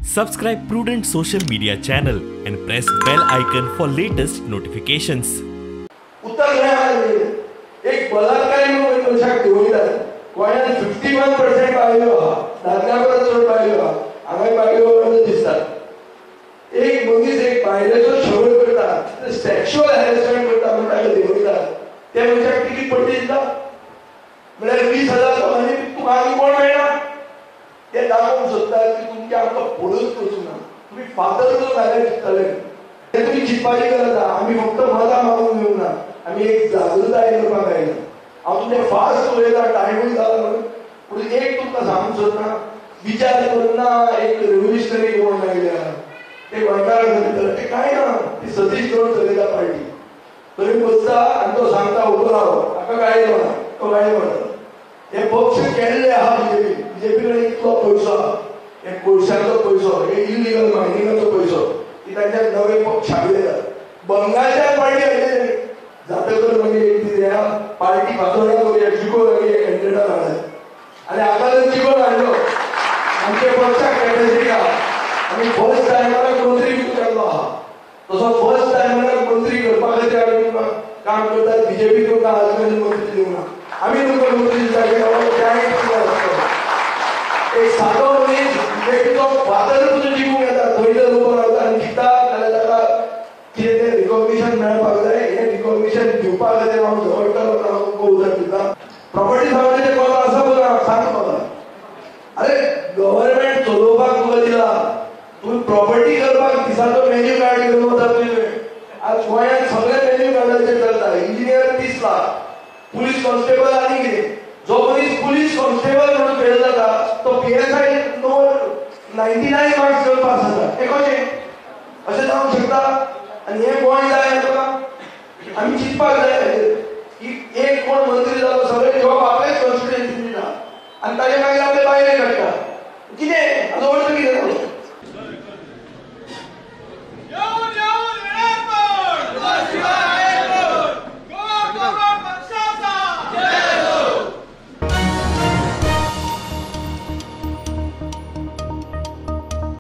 Subscribe Prudent Social Media channel and press bell icon for latest notifications. उत्तर एक बलात्कारी मनशाक घेवन गोंयांत 51% बायलो आहा, दादल्या परस चड बायलो आहा, हांगाय बायलो दिसतात. एक मनीस एक बायलेचो छळ करता, सेक्शुअल हॅरेसमेंट करता म्हणून ताका देंवयतात, त्या मनशाक तिकीट पडटी दिता म्हळ्यार 20,000 लोकांनी तुका आनी कोण मेळना. ते दाखोवंक सोदतात की तुमचे आमकां पडूच वचूंक ना, तुमी फातर करून घाल्यार चिंततले. ते तुमी चिंतपाची गरज आहा. आमी फक्त मतां मागूंक येवंक ना, आमी एक जागृताय करपाक आयला. हांव तुमचें फास्ट उलयता, टायमूय जाला म्हणून, पूण एक तुमकां सांगूंक सोदना, विचार करून ना एक रेव्होल्युशनरी कोण आयल्या ते गोंयकारां खातीर ते कांय ना. ती सतीश करून चलयता पार्टी, थंय बसता आनी तो सांगता उबो राव, ताका गाळी मारता, तो गाळी मारता. हे पक्ष केल्ले आहा बीजेपी, बीजेपी कडेन इतलो पयसो आहा, हे कोळशाचो पयसो, हे इलिगल मायनिंगाचो पयसो, की तांच्या नवे पक्ष हाडले. बंगालच्या पार्टी हाडले जातकर मागीर एक दीस ह्या पार्टी फातोड्या करुया, जिको मागीर एक कॅन्डिडेटाक हाडले आनी आतां जिकोन हाडलो. आमच्या पक्षाक कॅपेसिटी आहा. आमी फर्स्ट टायमाक मंत्री केल्लो आहा, तसो फर्स्ट टायमाक मंत्री करपा खातीर आमी तुमकां काम करतात. बीजेपी तुमकां आज मेरेन मंत्री दिवंक ना, आमी तुमकां मंत्री दिता. एक सादो मनीस बीजेपीचो फातर पसून जिखूंक येता, थंय जर उबो रावता आनी जिखता जाल्यार ताका कितें तें रिकॉग्निशन मेळपाक जाय. हें रिकॉग्निशन दिवपा खातीर हांव झगडटलो म्हणून हांव तुमकां उतर दिता. प्रॉपर्टी समाजाचें कोण आसा पळय, सांग म्हाका. अरे गव्हर्मेंट चलोवपाक तुका दिला, तुमी प्रॉपर्टी करपाक दिसाचो मेन्यू कार्ड घेवन वता तुमी. आज गोंयांत सगळे मेन्यू कार्डाचेर चलता. इंजिनियर 30 लाख, पुलीस कॉन्स्टेबल आनी कितें. जो मनीस पुलीस कॉन्स्टेबल म्हणून फेल जाता तो PSI 99 marks घेवन पास जाता. हें कशें अशें जावंक शकता? आनी हें गोंय जाय तुका. आमी चिंतपाक जाय की एक कोण मंत्री जालो सगळे जॉब आपलेच कॉन्स्टिट्युएन्सी दिता आनी ताजे मागीर आपले बायले काडटा. कितें हाचो अर्थ कितें?